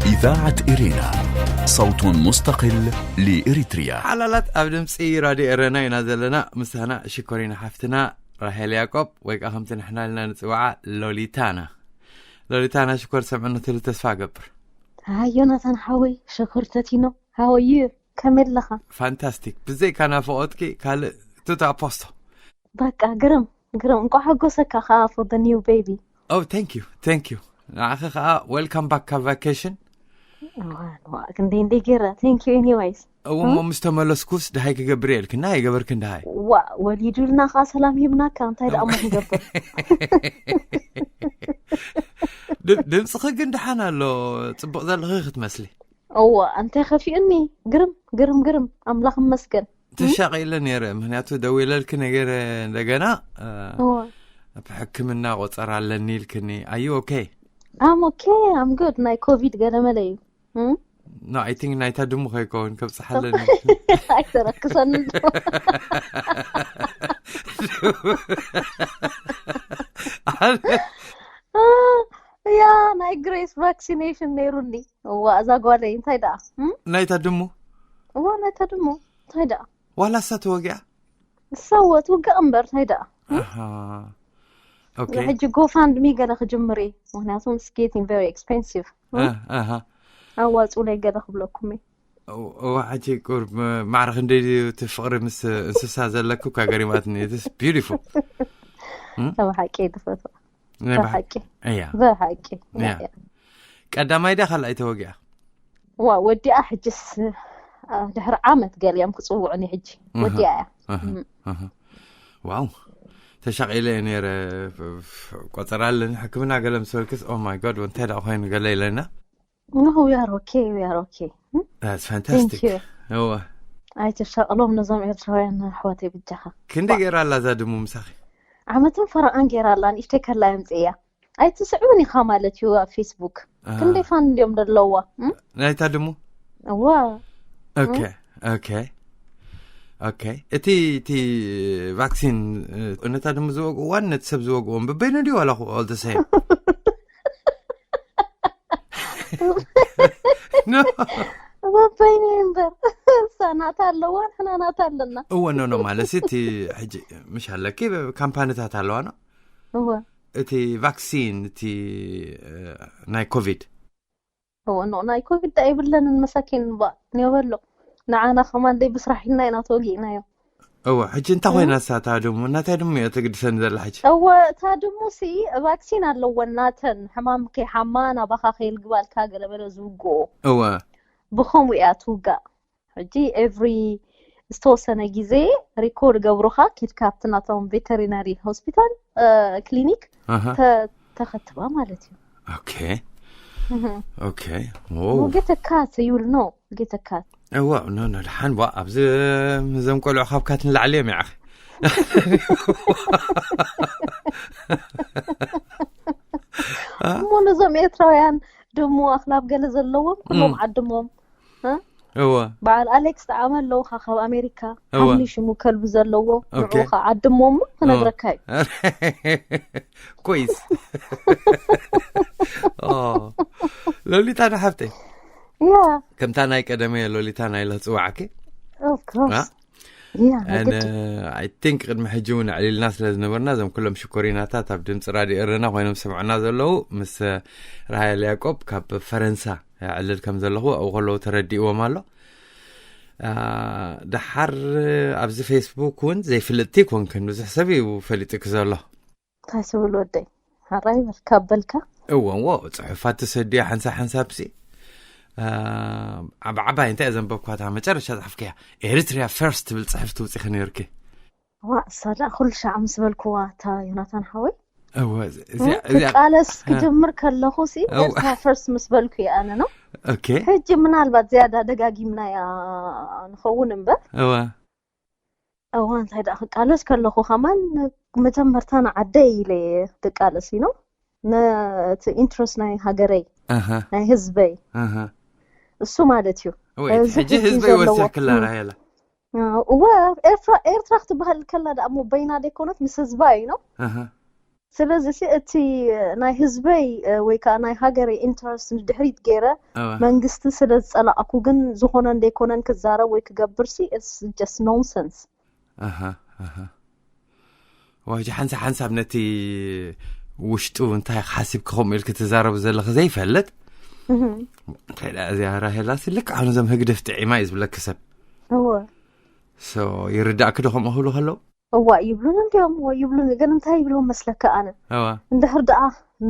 إذاعة إرينا، صوت مستقل لإريتريا. ሓላላት ኣብ ድምፂ ራድዮ ኤረና ኢና ዘለና። ምሳና ሽኮሪና ሓፍትና ራሄል ያቆብ፣ ወይ ከዓ ከምቲ ንሕና ኢልና ንፅውዓ ሎሊታና። ሎሊታና ሽኮር ሰምዕኖ ትብል ተስፋ እገብር። ሃይ ዮናታን ሓወይ፣ ሽኮር ተቲኖ፣ how are you? ከመይ ኣለኻ? ፋንታስቲክ። ብዘይካ ናፍቆትኪ ካልእ ቱታ ኣፖስቶ። በቃ ግርም ግርም፣ እንኳዕ ሓጎሰካ ከዓ for the new baby። Oh, thank you, thank you። ንዓኺ ከዓ welcome back ካብ ቫኬሽን። እዋ፣ እዋ፣ ክንደይ እንደ ገይረ፣ thank you anyways። እሞ ምስ ተመለስኩስ ድሃይ ክገብር እየ ኢልክና፣ ኣይገበርክን ድሃይ። ዋ፣ ወሊዱልና ከዓ ሰላም ሂብናካ፣ እንታይ ደኣ እሞ ክገብር? ድ- ድምፅኺ ግን ደሓን ኣሎ፣ ፅቡቕ ዘለኺ ክትመስሊ። እዋ፣ እንታይ ከፊኡኒ? ግርም ግርም ግርም፣ ኣምላኽ ይመስገን። ተሻቒለ ነይረ፣ ምክንያቱ ደዊለልኪ ነገር እንደገና እ፣ እዋ፣ ኣብ ሕክምና ቆፀር ኣለኒ ኢልክኒ። ኣዩ ኦኬ? I'm okay, I'm good። ናይ ኮቪድ ገለመለ እዩ። እም? No, I think ናይታ ድሙ ከይከውን ከብፅሓለኒ። ኣይተረክሰኒ። ያ፣ ናይ ግሬስ ቫክሲኔሽን ነይሩኒ። እዋ፣ እዛ ጓለይ እንታይ ደኣ? እም? ናይታ ድሙ እዋ፣ ናይታ ድሙ እንታይ ደኣ? ዋላ እሳ ተወጊኣ። እሳወ ትውጋእ እምበር እንታይ ደኣ? ኣሃ። ኦኬ። ሕጂ ጎፋንድሚ ገለ ክጅምር እየ፣ ምክንያቱ it's getting very expensive። እ፣ ኣሃ። ኣዋፁለይ ገለ ክብለኩም እየ። እዋ፣ ሕጂ ቁርብ ማዕረ ክንደይ ድዩ እቲ ፍቕሪ ምስ እንስሳ ዘለኪ እኳ ገሪማትኒ። It's beautiful። ከም ሓቂ እየ ዝፈትዋ። ናይ ከም ብሓቂ ሓቂ እያ። ብሓቂ እያ። ቀዳማይ ድያ ካልኣይ ተወጊኣ? ዋ፣ ወዲኣ ሕጅስ፣ አ፣ ድሕሪ ዓመት ገሊኦም ክፅውዑኒ ሕጂ። እህ። ወዲኣ እያ። እህ፣ እህ። ዋው፣ ተሻቒለ እየ ነይረ። ቆፀራ ኣለኒ ሕክምና ገለ ምስ በልክስ፣ oh my God፣ እንታይ ደኣ ኮይኑ ገለ ኢለና። No, we are okay, we are okay. That's fantastic። Thank you. እወ። ኣይትሻቕሎም ነዞም ኤርትራውያን ኣሕዋተይ ብጃኻ። ክንደይ ገይራ ኣላ እዛ ድሙ ምሳኺ? ዓመትን ፈረቓን ገይራ ኣላ፣ ንእሽተይ ከላ የምፅእያ። ኣይትስዕብን ኢኻ ማለት እዩ ኣብ ፌስቡክ። ኣሃ። ክንደይ ፋን እንዲዮም ዘለዋ። እም? ናይታ ድሙ? እዋ። ኦኬ፣ ኦኬ፣ ኦኬ። እቲ፣ እቲ ቫክሲን፣ እ፣ ነታ ድሙ ዝወግእዋን ነቲ ሰብ ዝወግእዎም በበይኑ ድዩ ዋላ all the same? No። በበይኑ እምበር። እሳ ናታ ኣለዋ፣ ንሕና ናታ ኣለና። እወ፣ ኖ፣ ኖ፣ ማለት እቲ ሕጂ ምሽ ኣለኪ ካምፓኒታት ኣለዋ፣ ኖ? እወ። እቲ ቫክሲን፣ እቲ፣ እ፣ ናይ ኮቪድ። እወ፣ ኖ፣ ናይ ኮቪድ ዳ የብለንን መሳኪን ባ፣ ኔበሎ። ንዓና ከማን ደይ ብስራሕ ኢልና ኢና ተወጊእናዮ። እወ፣ ሕጂ እንታይ ኮይና እሳ እታ ድሙ? እናታይ ድሙ እያ ተግድሰኒ ዘላ ሕጂ? እወ፣ እታ ድሙ ሲ ቫክሲን ኣለወን ናተን። ሕማም ከይሓማ ናባኻ ከየልግባልካ ገለመለ ዝውግኦ። እወ። ብኸምኡ እያ ትውጋእ። ሕጂ ኤቭሪ ዝተወሰነ ግዜ ሪኮርድ ገብሩኻ፣ ኬድካ ኣብቲ ናቶም ቬተሪናሪ ሆስፒታል፣ እ፣ ክሊኒክ ኣሃ። ተ-፣ ተኸትባ ማለት እዩ። ኦኬ። እህ። ኦኬ። ዎ። Get a cat, you will know. Get a cat. እዋ፣ ኖ፣ ኖ፣ ደሓን፣ ዋ፣ ኣብዚ እዞም ቆልዑ ካብ ካት ንላዕሊ እዮም፣ ያዕኸ። እሞ ነዞም ኤርትራውያን ድሙ ኣኽላብ ገለ ዘለዎም፣ ኩሎም እም። ዓድሞም፣ እ? እዋ። በዓል ኣሌክስ ጠዓመ ኣለዉ፣ ኻ-፣ ካብ ኣሜሪካ፣ እዋ። ሓምሊ ሽሙ ከልቢ ዘለዎ፣ ኦኬ። ንዑ ኸዓ ዓድሞም ክነግረካ እዩ። ኮይስ። ኦ። ሎሊታ ዶ ሓፍተይ? ያ። ከምታ ናይ ቀደመ ሎሊታ ናይ ለጽዋዕኪ? Of course። አ? ያ፣ ኣነ፣ ግድ። I think ቅድሚ ሕጂ እውን ኣዕሊልና ስለ ዝነበርና፣ እዞም ኩሎም ሽኮሪናታት ኣብ ድምፂ ራድዮ ኤረና ኮይኖም ዝሰምዑና ዘለዉ፣ ምስ ራሄል ያቆብ ካብ ፈረንሳ ኣዕልል ከም ዘለኹ ኣብኡ ከለዉ ተረዲእዎም ኣሎ። አ፣ ደሓር ኣብዚ ፌስቡክ እውን ዘይፍልጥቲ ኣይኮንክን፣ ብዙሕ ሰብ እዩ ፈሊጡኪ ዘሎ። እንታይ ትብል ወደይ? ሓራይ በልካ በልካ። እወ፣ እወ፣ ጽሑፋት ትሰድያ ሓንሳብ ሓንሳብ ሲ። አ፣ ዓብ-፣ ዓባይ እንታይ እያ ዘንበብኳታ? መጨረሻ ጽሕፍክያ ኤሪትሪያ ፈርስት ትብል ጽሕፍቲ ውጺኺ ነይርኪ። ዋ፣ እሳ ደኣ ኩሉ ሻዕ ምስ በልክዋ፣ እታ ዮናታን ሓወይ። እወ፣ እዚ-፣ እዚ-፣ እዚኣ ክቃለስ እ። ክጅምር ከለኹ ሲ፣ እወ። ኤርትራ ፈርስት ምስ በልኩ እየ ኣነ ነው። ኦኬ። ሕጂ ምናልባት ዝያዳ ደጋጊምናያ ንኸውን እምበር። እወ። እዋ፣ እንታይ ደኣ ክቃለስ ከለኹ ከማን መጀመርታ ንዓደይ ኢለ እየ ክቃለስ፣ you know? ነቲ ኢንትረስት ናይ ሃገረይ፣ ኣሃ። ናይ ህዝበይ። ኣሃ። እሱ ማለት እዩ። ወይ፣ እዚ ሕጂ ሕጂ ህዝበይ ዘለዎ ወሲኽክላ እም። ራሄላ። እወ፣ ኤርትራ፣ ኤርትራ ክትበሃል ከላ ደኣ እሞ በይና ደይኮነት፣ ምስ ህዝባ እዩ ነው። ኣሃ። ስለዚ ሲ እቲ ናይ ህዝበይ ወይ ከዓ ናይ ሃገረይ ኢንተረስት ንድሕሪት ገይረ መንግስቲ ስለ ዝፀላእኩ ግን ዝኾነ እንደይኮነን ክዛረብ ወይ ክገብር ሲ just nonsense። ኣሃ ኣሃ ዋጂ ሓንሳብ ሓንሳብ ነቲ ውሽጡ እንታይ ሓሲብ ክኸምኡ ኢልክ ትዛረቡ ዘለኽ ዘይፈልጥ እንታይ ደኣ እዚኣ ራሄላ ስልክ ኣሁን እዞም ህግደፍ ጥዒማ እዩ ዝብለክ ሰብ እወ so ይርዳእክ ዶ ከምኡ ክብሉ ከለዉ እዋ ይብሉን እንዲዮም ወይ ይብሉን ግን እንታይ ይብሎም መስለካ ኣነ እዋ እንድሕር ደኣ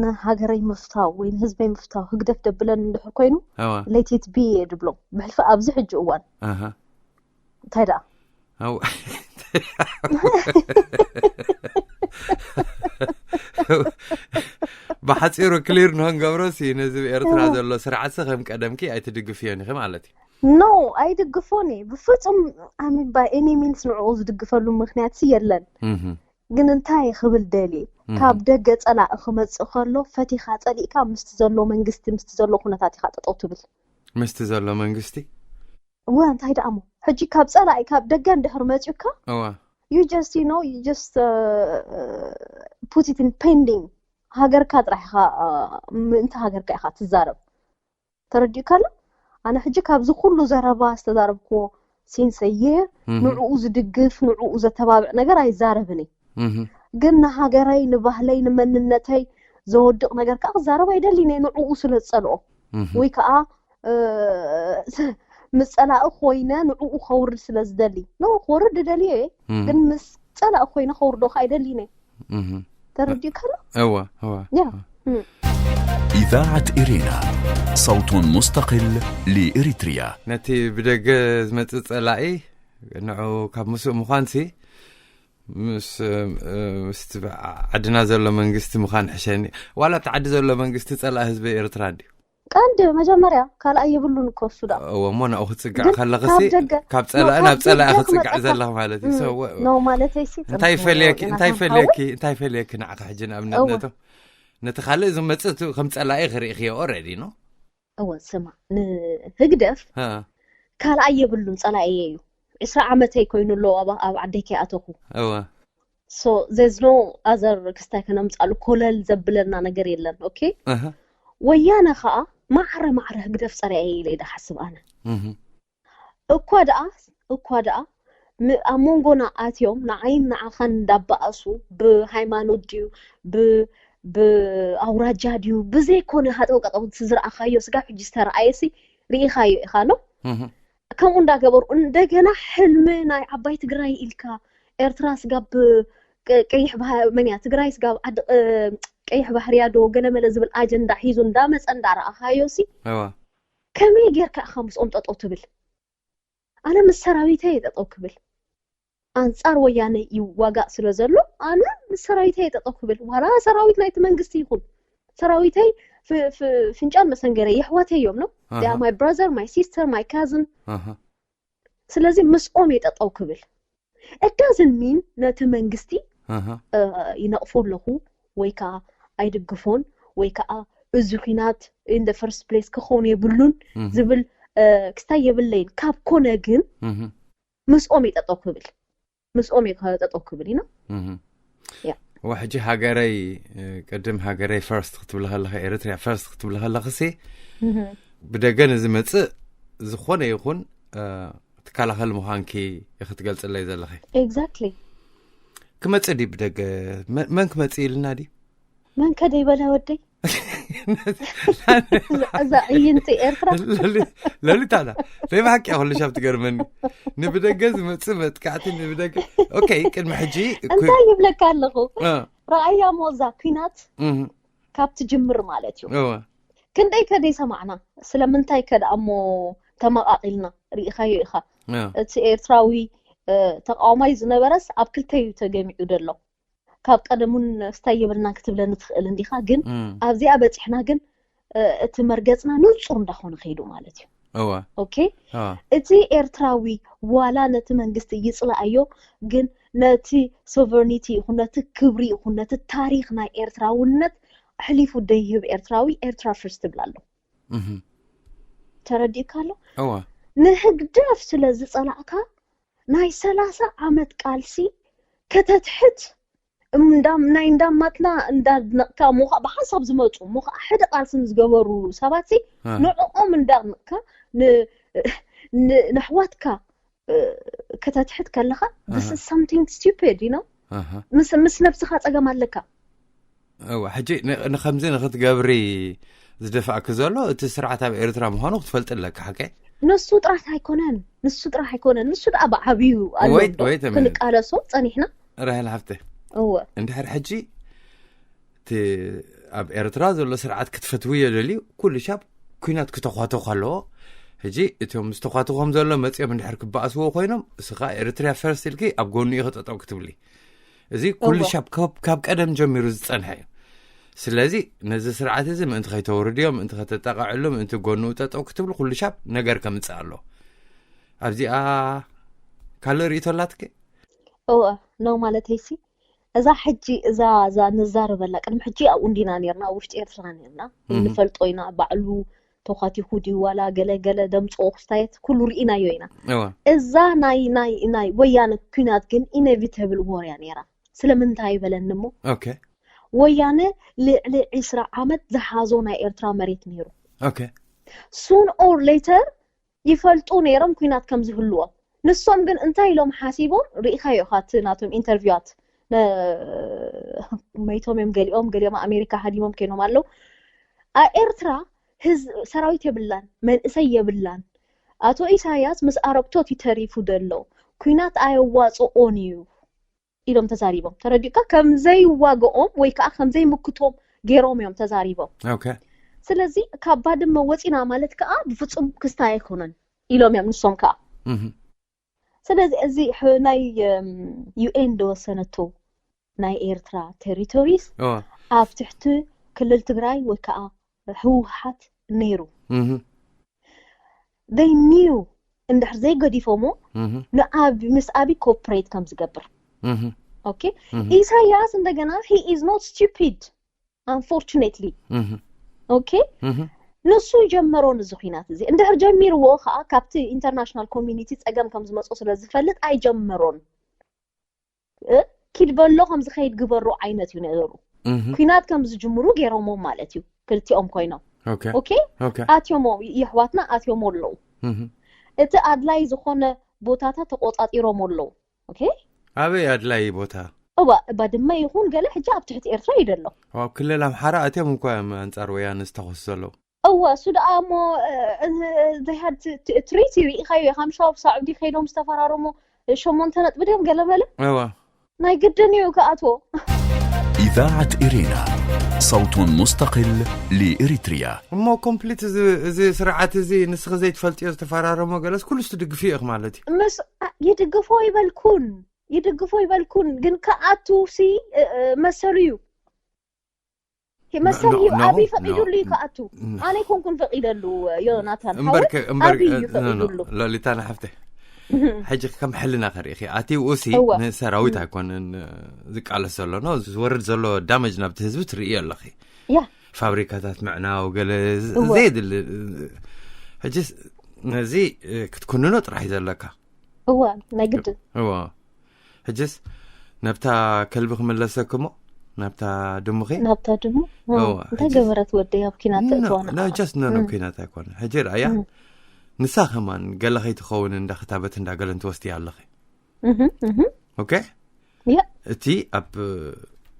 ንሃገረይ ምፍታው ወይ ንህዝበይ ምፍታው ህግደፍ ደብለን እንድሕር ኮይኑ እዋ let it be እየ ድብሎም ብሕልፊ ኣብዚ ሕጂ እዋን ኣሃ እንታይ ደኣ ኣው ብሓፂሩ ክሊር ንክንገብሮ ሲ ነዚ ኤርትራ ዘሎ ስርዓት ሲ ከም ቀደምኪ ኣይትድግፍዮን ኢኺ ማለት እዩ no ኣይድግፎን እየ ብፍፁም ኣሚን by any means ንዕኡ ዝድግፈሉ ምክንያት ሲ የለን እህ ግን እንታይ ክብል ደልየ ካብ ደገ ፀላኢ ክመፅእ ከሎ ፈቲኻ ፀሊእካ ምስቲ ዘሎ መንግስቲ ምስቲ ዘሎ ኩነታት ኢኻ ጠጠው ትብል ምስቲ ዘሎ መንግስቲ እወ እንታይ ደኣ እሞ ሕጂ ካብ ፀላኢ ካብ ደገ እንድሕር መፅዩካ እዋ you just you know you just uh, put it in pending ሃገርካ ጥራሕ ኢኻ uh, ምእንቲ ሃገርካ ኢኻ ትዛረብ ተረዲእካ ኣሎ ኣነ ሕጂ ካብዚ ኩሉ ዘረባ ዝተዛረብክዎ since a year እህ ንዕኡ ዝድግፍ ንዕኡ ዘተባብዕ ነገር ኣይዛረብን እየ እህ ግን ንሃገረይ ንባህለይ ንመንነተይ ዘወድቕ ነገር ከዓ ክዛረብ ኣይደሊን እየ ንዕኡ ስለ ዝፀልኦ እህ ወይ ከዓ እ፣ ምስ ፀላኢ ኮይነ ንዕኡ ከውርድ ስለ ዝደሊ no ክወርድ ደልዮ እየ እህ ግን ምስ ፀላኢ ኮይነ ከውርዶ ከዓ ኣይደሊን እየ እህ ተረዲእካ ኣሎ እዋ እዋ ያ እም። إذاعة إرينا، صوت مستقل لإريتريا. ነቲ ብደገ ዝመፅእ ፀላኢ ንዑ ካብ ምስኡ ምዃንሲ ምስ ምስቲ ዓድና ዘሎ መንግስቲ ምዃን ሕሸኒ ዋላ እቲ ዓዲ ዘሎ መንግስቲ ፀላኢ ህዝቢ ኤርትራ ድዩ ቀንዲ መጀመርያ ካልኣይ የብሉን እኮ እሱ ደኣ እዎ እሞ ናብኡ ክፅጋዕ ግን ከለኽሲ ካብ ደገ ካብ ፀላኢ ካብ ናብ ፀላኢ ደገ ክፅጋዕ ክመፀካ- ዘለኽ ማለት እዩ እም፣ So፣ ወ- ነው ማለተይ ሲ እንታይ ጽንሑ ይፈልየኪ ገና እንታይ ከም ይፈልየኪ እንታይ ይፈልየኪ ንዓኺ ሕጂ ንኣብነት እወ። ነቶም ነቲ ካልእ ዝመፅእ እቲ ከም ፀላኢ ክርእኽዮ already no እወ ስማ ንህግደፍ ሃ፣ ካልኣይ የብሉን ፀላእየ እዩ ዕስራ ዓመተይ ኮይኑ ኣሎ ኣብ ኣብ ዓደይ ከይኣተኹ እወ so there's no other ክስታይ ከነምፃሉ ኮለል ዘብለና ነገር የለን okay እህ ወያነ ከዓ ማዕረ ማዕረ ህግደፍ ፀሪያ ኢለ ኢለ ሓስብ ኣነ እህ እኳ ደኣ እኳ ደኣ ም- ኣብ መንጎና ኣትዮም ንዓይን ንዓኻን እንዳበኣሱ ብሃይማኖት ድዩ ብ ብኣውራጃ ድዩ ብዘይኮነ ሃጠው ቀጠው ዝረኣኻዮ ስጋብ ሕጂ ዝተረኣየሲ ርኢኻዮ ኢኻ ሎ እህ ከምኡ እንዳገበሩ እንደገና ሕልሚ ናይ ዓባይ ትግራይ ኢልካ ኤርትራ ስጋብ ቅ- ቀይሕ ባህ- መን እያ ትግራይ ስጋብ ዓዲ ቅ- ቀይሕ ባህርያ ዶ ገለመለ ዝብል ኣጀንዳ ሒዙ እንዳመፀ እንዳረኣኻዮ ሲ እወ ከመይ ጌርካ ኢኻ ምስኦም ጠጠው ትብል ኣነ ምስ ሰራዊተይ ጠጠው ክብል ኣንፃር ወያነ ይዋጋእ ስለ ዘሎ ኣነ ምስ ሰራዊተይ ጠጠው ክብል ዋላ ሰራዊት ናይቲ መንግስቲ ይኹን ሰራዊተይ ፍ- ፍ- ፍንጫል መሰንገረ የሕዋተይ እዮም ነው ኣሃ my brother my sister my cousin ኣሃ ስለዚ ምስኦም የጠጠው ክብል እዳዝን ሚን ነቲ መንግስቲ ኣሃ እ፣ ይነቕፎ ኣለኹ ወይ ከዓ ኣይድግፎን ወይ ከዓ እዚ ኩናት in the first place ክኸውን የብሉን እህ ዝብል እ፣ ክስታይ የብለይን ካብ ኮነ ግን እህ ምስኦም የጠጠው ክብል ምስኦም የጠጠው ክብል ኢና እህ ያ። እዋ ሕጂ ሃገረይ እ፣ ቅድም ሃገረይ ፈርስት ክትብሊ ከለኺ ኤርትርያ ፈርስት ክትብሊ ከለኺ ሲ ብደገ ንዝመፅእ ዝኾነ ይኹን እ፣ ትከላኸል ምዃንኪ ኢኺ ትገልፅለይ ዘለኺ exactly ክመፅእ ድዩ ብደገ መ- መን ክመፅእ ኢልና ድዩ መን ከደይ በለ ወደይ እዛ ዕይንቲ ኤርትራ ለሊት ኣላ ናይ ብሓቂ ኩሉ ሻብ ትገርመኒ ንብደገ ዝመፅእ መጥቃዕቲ ንብደገ ኦኬ ቅድሚ ሕጂ ኩ- እንታይ ይብለካ ኣለኹ እ፣ ረኣያ ሞዛ ኩናት እህ፣ ካብ ትጅምር ማለት እዩ እወ ክንደይ ከደይ ሰማዕና ስለምንታይ ከደኣ እሞ ተመቃቂልና ርኢኻዮ ኢኻ እ፣ እቲ ኤርትራዊ እ፣ ተቃዋማይ ዝነበረስ ኣብ ክልተ እዩ ተገሚዑ ዘሎ ካብ ቀደሙን ስታይ የብልናን ክትብለኒ ትኽእል እንዲኻ ግን እም፣ ኣብዚኣ በፂሕና ግን እ፣ እቲ መርገፅና ንፁር እንዳኾነ ከይዱ ማለት እዩ እወ okay እ፣ እቲ ኤርትራዊ ዋላ ነቲ መንግስቲ ይፅላኣዮ ግን ነቲ sovereignty ይኹን ነቲ ክብሪ ይኹን ነቲ ታሪክ ናይ ኤርትራውነት ኣሕሊፉ ደይህብ ኤርትራዊ ኤርትራ first ትብል ኣሎ እህ፣ ተረዲእካ ኣሎ እወ ንህግደፍ ስለ ዝፀላእካ ናይ ሰላሳ ዓመት ቃልሲ ከተትሕት እም- እንዳ ናይ እንዳማትና እንዳድነቕካ እሞ ከዓ ብሓንሳብ ዝመፁ እሞ ከዓ ሓደ ቃልሲ ዝገበሩ ሰባት ሲ እ። ንዕኦም እንዳድነቕካ ን- ን- ነሕዋትካ እ፣ ከተትሕት ከለኻ this is something stupid you know ኣሃ። ምስ ምስ ነብስኻ ፀገም ኣለካ። እወ፣ ሕጂ ን- ንኸምዚ ንክትገብሪ ዝደፋእኪ ዘሎ እቲ ስርዓት ኣብ ኤርትራ ምዃኑ ክትፈልጢ ኣለካ። ሓቀይ? ንሱ ጥራሕ ኣይኮነን ንሱ ጥራሕ ኣይኮነን ንሱ ደኣ ብዓብዩ ኣሎ Wait, ዶ wait a minute. ክንቃለሶ ፀኒሕና። ራሄል ሓፍተ፣ እወ እንድሕር ሕጂ እቲ ኣብ ኤርትራ ዘሎ ስርዓት ክትፈትውዮ ደልዩ ኩሉ ሻብ ኩናት ክተኳተኹ ኣለዎ። ሕጂ እቶም ዝተኳተኾም ዘሎ መፂኦም እንድሕር ክበኣስዎ ኮይኖም፣ እስኻ ኤርትራ ፈርስት ኢልኪ ኣብ ጎኑ ኢኺ ጠጠው ክትብሊ። እዚ ኩሉ እወ። ሻብ ካብ ካብ ቀደም ጀሚሩ ዝፀንሐ እዩ። ስለዚ ነዚ ስርዓት እዚ ምእንቲ ከይተውርድዮ፣ ምእንቲ ከተጠቃዕሉ፣ ምእንቲ ጎኑ ጠጠው ክትብሉ ኩሉ ሻብ ነገር ከምፅእ ኣሎ። ኣብዚኣ ካልእ ርእይቶ ኣላትኪ? እወ ነው ማለተይሲ እዛ ሕጂ እዛ እዛ ንዛረበላ ቅድሚ ሕጂ ኣብኡ እንዲና ነርና ኣብ ውሽጢ ኤርትራ ነርና እህ። ንፈልጦ ኢና ባዕሉ ተኳቲኹ ድዩ ዋላ ገለ ገለ ደምፅኦ ክስታየት ኩሉ ርኢናዮ ኢና። እወ። እዛ ናይ ናይ ናይ ወያነ ኩናት ግን ኢነቪተብል ወርያ ነይራ። ስለምንታይ በለኒ እሞ ኦኬ። ወያነ ልዕሊ ዕስራ ዓመት ዝሓዞ ናይ ኤርትራ መሬት ነይሩ። ኦኬ። Soon or later ይፈልጡ ነይሮም ኩናት ከም ዝህልዎ። ንሶም ግን እንታይ ኢሎም ሓሲቦም? ርኢኻዮ ኢኻ እቲ ናቶም ኢንተርቪዋት። ነ- መይቶም እዮም ገሊኦም፣ ገሊኦም ኣሜሪካ ሃዲሞም ከይኖም ኣለዉ። ኣብ ኤርትራ ህዝ- ሰራዊት የብላን፣ መንእሰይ የብላን። ኣቶ ኢሳያስ ምስ ኣረግቶት እዩ ተሪፉ ዘሎ። ኩናት ኣየዋፅኦን እዩ ኢሎም ተዛሪቦም። ተረዲእካ? ከም ዘይዋግኦም ወይ ከዓ ከም ዘይምክቶም ገይሮም እዮም ተዛሪቦም። ኦኬ። ስለዚ ካብ ባድመ ወፂና ማለት ከዓ ብፍፁም ክስታይ ኣይኮነን ኢሎም እዮም ንሶም ከዓ። እህ። ስለዚ እዚ ሕ- ናይ ዩኤን ዝወሰነቶ ናይ ኤርትራ ቴሪቶሪስ እወ። ኣብ ትሕቲ ክልል ትግራይ ወይ ከዓ ህወሓት ነይሩ። እህ። They knew እንድሕር ዘይገዲፎሞ እህ። ንኣብ ምስ ኣቢ ኮፕሬት ከም ዝገብር። እህ። ኦኬ ኢሳያስ እንደገና he is not stupid unfortunately። እህ። ኦኬ እህ። ንሱ ይጀመሮን እዚ ኩናት እዚ እንድሕር ጀሚርዎ ከዓ ካብቲ ኢንተርናሽናል ኮሚኒቲ ፀገም ከም ዝመፅኦ ስለ ዝፈልጥ ኣይጀመሮን። እ? ኪድ በሎ ከም ዝኸይድ ግበሮ ዓይነት እዩ ነገሩ። እህ። ኩናት ከም ዝጅምሩ ገይሮሞም ማለት እዩ ክልቲኦም ኮይኖም። ኦኬ። ኦኬ ኦኬ። ኣትዮሞ የሕዋትና ኣትዮሞ ኣለዉ። እህ። እቲ ኣድላይ ዝኾነ ቦታታት ተቆፃፂሮም ኣለዉ። ኦኬ ኣበይ ኣድላይ ቦታ? እዋ ባድመ ይኹን ገለ ሕጂ ኣብ ትሕቲ ኤርትራ እዩ ዘሎ። ኣብ ክልል ኣምሓራ ኣትዮም እንኳ እዮም ኣንጻር ወያነ ዝተኸሱ ዘለዉ። እዋ እሱ ደኣ እሞ ትሪቲ ርኢኻዮ ኢኻ ምሻ ኣብ ሳዑዲ ከይዶም ዝተፈራረሙ ሸሞንተ ነጥቢ ድዮም ገለ በለ እዋ ናይ ግድን እዩ ክኣትዎ። إذاعة إرينا، صوت مستقل لإريتريا. እሞ ኮምፕሊት እዚ እዚ ስርዓት እዚ ንስኺ ዘይትፈልጥዮ ዝተፈራረሞ ገለስ ኩሉስ ትድግፍዮ ኢኺ ማለት እዩ። ምስ ይድግፎ ይበልኩን ይድግፎ ይበልኩን ግን ክኣቱ ሲ እ- እ- መሰሉ እዩ መሰሉ No, እዩ no, ኣብይ no. ፈቂዱሉ እዩ ክኣቱ No. ኣነ ይኮንኩን ፈቂደሉ ዮናታን እምበር ሓወይ ከ- እምበር ኣብይ እዩ እ- ኖ፣ ኖ፣ ፈቂዱሉ ሎሊታና ሓፍተ ሕጂ ከም ሕልና ክርኢ ኢኺ ኣትዩ ኡሲ እወ። ንሰራዊት ኣይኮነን እ፣ ዝቃለስ ዘሎ ኖ ዝወርድ ዘሎ ዳመጅ ናብቲ ህዝቢ ትርእዮ ኣለኺ ያ ፋብሪካታት ምዕናው ገለ ዝ- እወ። ዘየድሊ እ፣ ሕጂ ነዚ እ፣ ክትኩንኖ ጥራሕ እዩ ዘለካ እዋ ናይ ግድን እዎ ሕጅስ ናብታ ከልቢ ክምለሰክሞ ናብታ ድሙኺ ናብታ ድሙ እዋ፣ እንታይ ሕጂ- ገበረት ወደይ ኣብ ኪናት ተእትዋና ኖ ጀስት ኖ ኩናት ኣይኮነ ሕጂ ርኣያ ንሳ ከማን ገለ ከይትኸውን እንዳክታበት እንዳገለን ትወስድያ ኣለኺ እህ እህ ኦኬ ያ እቲ ኣብ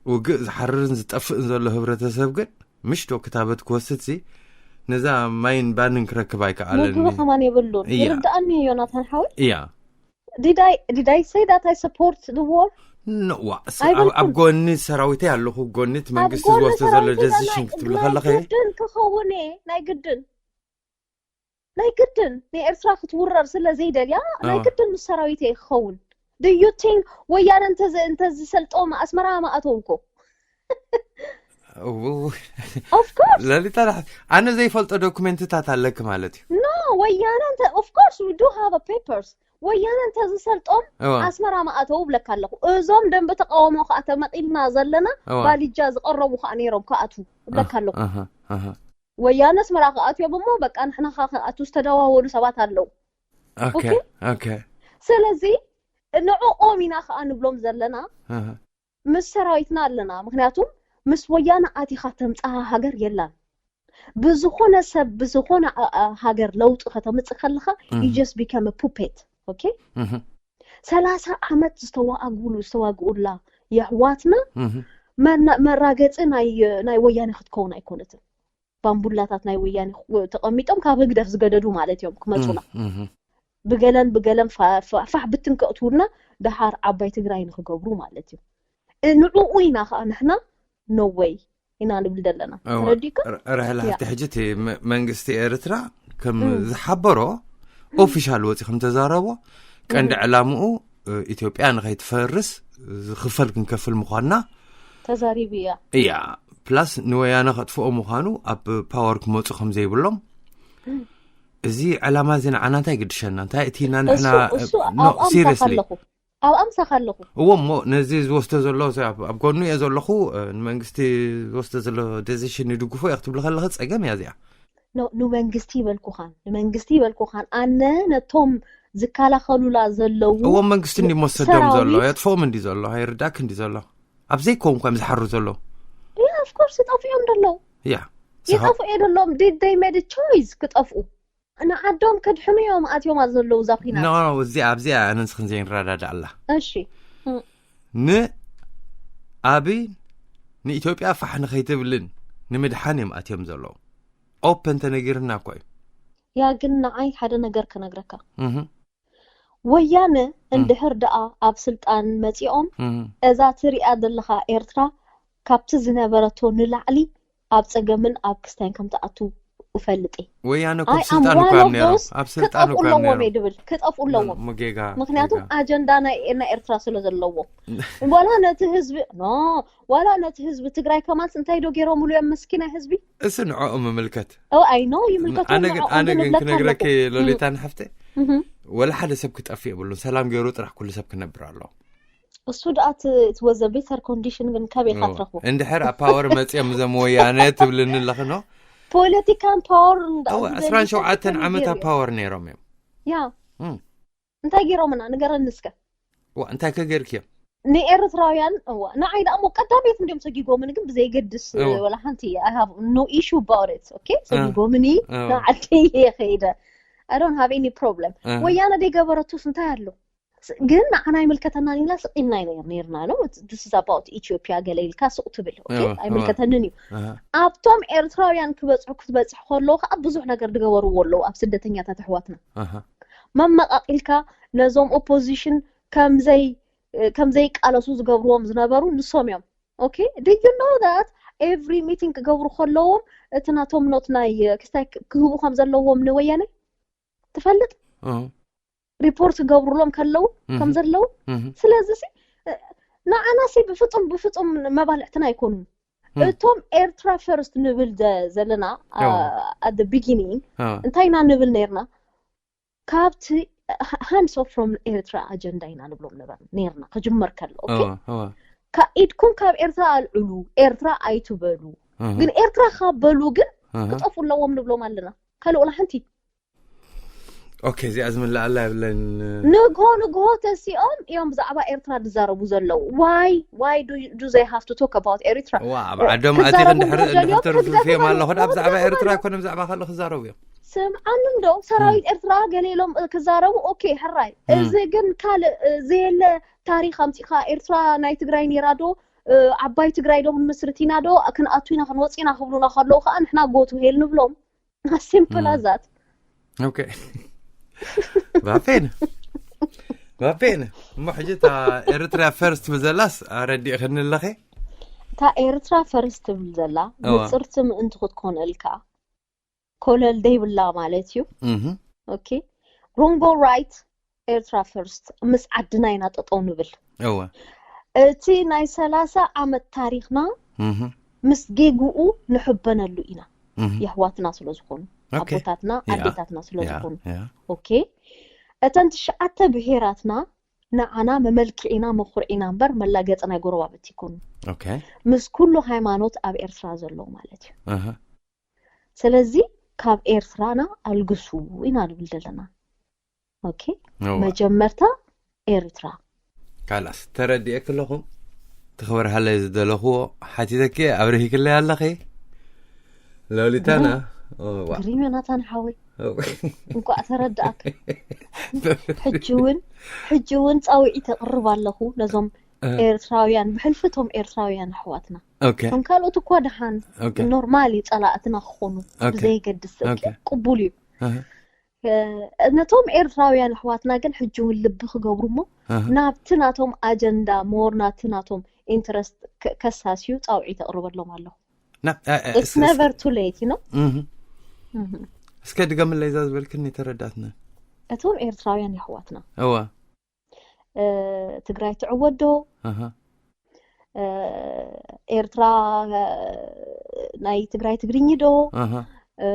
ውግእ ዝሓርርን ዝጠፍእን ዘሎ ህብረተሰብ ግን ምሽ ዶ ክታበት ክወስድ ሲ ነዛ ማይን ባንን ክረክብ ኣይከኣለን ምግቢ ከማን የብሉን እያ። ይርድኣኒ ዮናታን ሓወይ እያ did I did I say that I support the war? ኖዋ ኣይበልኩን። ኣብ ጎኒ ሰራዊተይ ኣለኹ ጎኒ እቲ ኣብ መንግስቲ ጎኒ ዝወስደ ዘሎ ሰራዊት ደሲሽን ናይ- ክትብሊ ናይ ከለኸ ግድን ክኸውን እየ ናይ ግድን ናይ ግድን ንኤርትራ ክትውረር ስለ ዘይደልያ ናይ ኣዎ። ግድን ምስ ሰራዊት እየ ክኸውን። Do you think ወያነ እንተዘ- እንተዝሰልጦም ኣስመራ ምኣተውኮ? እው፣ Of course ለሊታ ዳሕ- ኣነ ዘይፈልጦ ዶኩሜንትታት ኣለክ ማለት እዩ no ወያነ እንተ of course we do have a papers ወያነ እንተዝሰልጦም እዋ። ኣስመራ ምኣተው እብለካ ኣለኹ። እዞም ደንበ ተቃውሞ ከዓ ተመቂልና ዘለና እዋ። ባሊጃ ዝቀረቡ ከዓ ነይሮም ክኣትዉ እብለካ ኣለኹ። ኣሃ፣ ኣሃ። ወያነ ኣስመራ ክኣትዮም እሞ በቃ ንሕና ከዓ ክኣትዉ ዝተደዋወሉ ሰባት ኣለዉ። ኦኬ ኦኬ። ኦኬ ስለዚ ንዕኦም ኢና ከዓ ንብሎም ዘለና ኣሃ። ምስ ሰራዊትና ኣለና። ምክንያቱም ምስ ወያነ ኣቲኻ ተምፅኣ ሃገር የላን። ብዝኾነ ሰብ ብዝኾነ ሃገር ለውጢ ከተምፅእ ከለኻ you just become a puppet. Okay? ሰላሳ ዓመት ዝተዋግኡሉ ዝተዋግኡላ የሕዋትና መራገፂ ናይ ወያነ ክትከውን ኣይኮነትን። ባምቡላታት ናይ ወያነ ተቐሚጦም ካብ ህግደፍ ዝገደዱ ማለት እዮም ክመፁና። ብገለን ብገለን ፋሕ ብትን ከእትውልና ደሓር ዓባይ ትግራይ ንክገብሩ ማለት እዩ። ንዕኡ ኢና ከዓ ንሕና no way ኢና ንብል ዘለና። ተረዲካ? ርህላ ሃፍቲ ሕጂ እቲ መንግስቲ ኤርትራ ከም ዝሓበሮ ኦፊሻል ወፂ ከም ተዛረቦ ቀንዲ ዕላምኡ ኢትዮጵያ ንኸይትፈርስ ዝኽፈል ክንከፍል ምዃንና ተዛሪቡ እያ። እያ ፕላስ ንወያነ ከጥፍኦ ምዃኑ ኣብ ፓወር ክመፁ ከም ዘይብሎም። እዚ ዕላማ እዚ ንዓና እንታይ ግድሸና? እንታይ እቲ ኢና ንሕና እሱ ኣብኣ ምሳኻ ኣለኹ። ኣብኣ ምሳኻ ኣለኹ። እዎ እሞ ነዚ ዝወስዶ ዘሎ ኣብ ጎኑ እየ ዘለኹ። ንመንግስቲ ዝወስዶ ዘሎ ዴሲሽን ይድግፎ እየ ክትብል ከለኺ ፀገም እያ እዚኣ። ንመንግስቲ ይበልኩኻን ንመንግስቲ ይበልኩኻን ኣነ ነቶም ዝከላኸሉላ ዘለዉ እዎም መንግስቲ እንዲ መወሰዶም ዘሎ የጥፍኦም እንዲ ዘሎ ኣይርዳክ እንዲ ዘሎ ኣብ ዘይከውን እኳ እዮም ዝሓሩ ዘለዉ። ኦፍኮርስ ይጠፍኦም ደለዉ። ያ ይጠፍኡ እየ ደለዎም። Did they made choice ክጠፍኡ? ንዓዶም ከድሕኑ እዮም ኣትዮማ ዘለዉ እዛ ኩናት። እዚኣ ኣብዚኣ ኣነ ንስኽን ዘይንረዳዳ ኣላ። እሺ ንኣብይ ንኢትዮጵያ ፋሕ ንኸይትብልን ንምድሓን እዮም ኣትዮም ዘለዉ። ኦፐን ተነጊርና እኮ እዩ። ያ ግን ንዓይ ሓደ ነገር ክነግረካ። ወያነ እንድሕር ደኣ ኣብ ስልጣን መጺኦም እዛ ትሪኣ ዘለኻ ኤርትራ ካብቲ ዝነበረቶ ንላዕሊ ኣብ ጸገምን ኣብ ክስታይን ከም ትኣቱ እፈልጥ እየ። ወያነ እኮ ኣብ ስልጣን እኮ እዮም ነይሮም። ኣብ ስልጣን እኮ እዮም ነይሮም። ክጠፍኡ ኣለዎም እየ ድብል። ክጠፍኡ ኣለዎም። ምጌጋ ምክንያቱም ኣጀንዳ ናይ ናይ ኤርትራ ስለ ዘለዎም ዋላ ነቲ ህዝቢ ኖ ዋላ ነቲ ህዝቢ ትግራይ ከማንስ እንታይ ዶ ገይሮምሉ እዮም ምስኪናይ ህዝቢ። እሱ ንዕኦም ምምልከት። Oh I know ይምልከቶም ኣነ ግን ንዕኦም ኣነ ግን ግን እብለካ ክነግረኪ ኣለኹ። ሎሌታን ሓፍተ እህ ወላ ሓደ ሰብ ክጠፍእ የብሉን። ሰላም ገይሩ ጥራሕ ኩሉ ሰብ ክነብር ኣለዎ። እሱ ደኣ እቲ እቲ was a better condition ግን ካበይ ኢኻ ትረኽቦ? እንድሕር ኣብ ፓወር መፅኦም እዞም ወያነ ትብልኒ ኣለኽኖ። ፖለቲካን ፓወር እንዳ እወ ዕስራን ሸውዓተን ዓመት ኣብ ፓወር ነይሮም እዮም። ያ እንታይ ገይሮምና ንገረኒ እስከ። ዋ እንታይ ከ ገይርክዮም? ንኤርትራውያን እዋ ንዓይ ደኣ እሞ ቀዳመይቲ እንዲዮም ሰጊጎምኒ ግን ብዘይገድስ እዋ። ወላ ሓንቲ I have no issue about it okay ሰጊጎምኒ እዋ። ንዓደይ እየ ከይደ I don't have any problem እዋ። ወያነ ደይገበረቱስ እንታይ ኣሎ ግን ንዓና ኣይምልከተናን ኢልና ስቕ ኢልና ኢና ነርና ነው this is about ኢትዮጵያ ገለ ኢልካ ስቕ ትብል okay እዋ፣ እዋ። ኣይምልከተንን እዩ እዋ። ኣብቶም ኤርትራውያን ክበፅሑ ክትበፅሕ ከለዉ ከዓ ብዙሕ ነገር ዝገበርዎ ኣለዉ ኣብ ስደተኛታት ኣሕዋትና እዋ። መመቓቒልካ ነዞም ኦፖዚሽን ከምዘይ ከምዘይቃለሱ ዝገብርዎም ዝነበሩ ንሶም እዮም okay do you know that every meeting ክገብሩ ከለዎም እቲ ናቶም ኖት ናይ ክስታይ ክህቡ ከም ዘለዎም ንወያነ ትፈልጥ ሪፖርት ክገብሩሎም ከለዉ ከም ዘለዉ ስለዚ ንዓና ሲ ብፍፁም ብፍፁም መባልዕትና ኣይኮኑን እቶም ኤርትራ ፈርስት ንብል ዘለና at the beginning እንታይ ኢና ንብል ነርና ካብቲ hands off from ኤርትራ ኣጀንዳ ኢና ንብሎም ነበር ነርና ክጅመር ከሎ okay ኢድኩም ካብ ኤርትራ ኣልዕሉ ኤርትራ ኣይትበሉ ግን ኤርትራ ካብ በሉ ግን ክጠፉ ኣለዎም ንብሎም ኣለና ካልእ ወላ ሓንቲ okay እዚኣ ዝምልኣላ የብለን ንግሆ ንግሆ ተሲኦም እዮም ብዛዕባ ኤርትራ ዝዛረቡ ዘለዉ why why do, do they have to talk about ኤርትራ ዋ ኣብ ዓዶም ኣቲኺ እንድሕር እንድሕር ተርፍፍዮም ኣለኹ ዳ ብዛዕባ ኤርትራ ኣይኮነ ብዛዕባ ካልእ ክዛረቡ እዮም ስምዓኒ እንዶ ሰራዊት ኤርትራ ገለ ኢሎም ክዛረቡ okay ሕራይ እዚ ግን ካልእ ዘየለ ታሪክ ኣምፂኻ ኤርትራ ናይ ትግራይ ነይራ ዶ ዓባይ ትግራይ ዶ ክንምስርት ኢና ዶ ክንኣቱ ኢና ክንወፅ ኢና ክብሉና ከለዉ ከዓ ንሕና go to hell ንብሎም simple as that okay ባፔን ባፔን እሞ ሕጂ እታ ኤርትራ ፈርስት ትብል ዘላስ ኣረዲእኽኒ ኣለኺ እታ ኤርትራ ፈርስት ትብል ዘላ ምፅርቲ ምእንቲ ክትኮነልካ ኮለል ደይብላ ማለት እዩ okay wrong or right ኤርትራ ፈርስት ምስ ዓድና ኢና ጠጠው ንብል እወ እቲ ናይ ሰላሳ ዓመት ታሪኽና ምስ ጌግኡ ንሕበነሉ ኢና የሕዋትና ስለ ዝኾኑ ኣቦታትና ኣዴታትና ስለ ዝኾኑ okay እተን ትሽዓተ ብሄራትና ንዓና መመልክዒና መኹርዒና እምበር መላገፂ ናይ ጎረባብቲ ይኮኑ ምስ ኩሉ ሃይማኖት ኣብ ኤርትራ ዘለዉ ማለት እዩ ስለዚ ካብ ኤርትራና ኣልግሱ ኢና ንብል ዘለና okay መጀመርታ ኤርትራ ካላስ ተረዲኤ ክለኹም ትኽበርሃለይ ዝደለኽዎ ሓቲተኪ ኣብርሂክለይ ኣለኺ ሎሊታና። ኦ፣ ዋ። ግሪም ዮናታን ሓወይ፣ ኦ። እንኳዕ ተረዳእክ። ሕጂ እውን ሕጂ እውን ፃውዒት ተቕርብ ኣለኹ ነዞም እ። ኤርትራውያን፣ ብሕልፊ እቶም ኤርትራውያን ኣሕዋትና። ኦኬ። እቶም ካልኦት እኳ ደሓን ኦኬ። ኖርማል እዩ፣ ጸላእትና ክኾኑ ኦኬ። ብዘይገድስ ኦኬ። ቅቡል እዩ። ኣህ፣ እ፣ ነቶም ኤርትራውያን ኣሕዋትና ግን ሕጂ እውን ልቢ ክገብሩ እሞ ኣህ። ናብቲ ናቶም ኣጀንዳ ሞር ናቲ ናቶም ኢንትረስት ከሳስዩ ፃውዒት ተቕርበሎም ኣለኹ። ና- እ፣ እ፣ It's ስ- ስ- never too late, you know? እህ። እህ። እስከ ድገምለይ እዛ ዝበልክኒ ተረዳትና። እቶም ኤርትራውያን ኣሕዋትና እዋ። እ፣ ትግራይ ትዕወት ዶ? ኣሃ። እ፣ ኤርትራ እ፣ ናይ ትግራይ ትግርኝ ዶ? ኣሃ። እ፣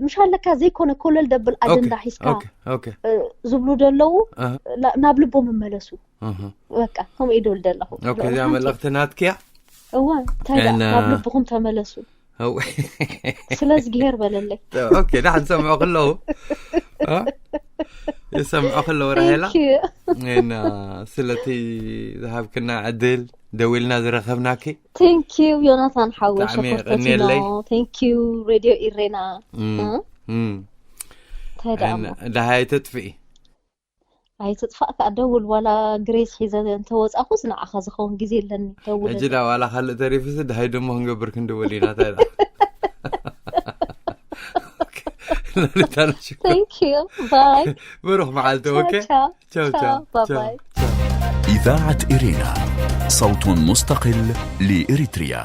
ምሽ ኣለካ ዘይኮነ ኮለል ደብል ኣጀንዳ ኦኬ፣ ሒዝካ ኦኬ፣ ኦኬ። እ፣ ዝብሉ ዘለዉ ኣሃ። ላ- ናብ ልቦም መመለሱ። ኣሃ። በቃ ከምኡ ኢሉ ደለኹ። ኦኬ፣ እዚኣ መልእኽቲ ናትኪያ። እዋ እንታይ ደኣ እና- ናብ ልብኹም ተመለሱ። እው። ስለ ዝግሄር በለለይ። ኦኬ፣ ዳሕን ሰምዑ ከለዉ እ? ይሰምዑ ከለዉ ራሄላ። Thank you. እና ስለቲ ዝሃብክና ዕድል ደዊልና ዝረኸብናኪ Thank you ዮናታን ሓወይ ብጣዕሚ ሸኮር የቐንየለይ። ፈቲኖ። Thank you ሬድዮ ኢሬና። እም፣ እ? እም። እንታይ ደኣ እሞ? እና ደሃይ ተጥፍኢ። ኣይትጥፋእ ከዓ ደውል፣ ዋላ ግሬስ ሒዘ እንተወፃኹስ ንዓኻ ዝኸውን ግዜ የለኒ። ደውል። ሕጂ ዳ ዋላ ካልእ ተሪፉስ ደሃይ ደሞ ክንገብር ክንድውል ኢና። እንታይ ደኣ? ኦኬ። ሎሊታ ንሽኮር። Thank you. Bye. ብሩኽ መዓልቲ። ኦኬ። Ciao. ቻው፣ Ciao. ቻው፣ Bye ቻው፣ bye. ቻው። إذاعة إرينا، صوت مستقل لإريتريا.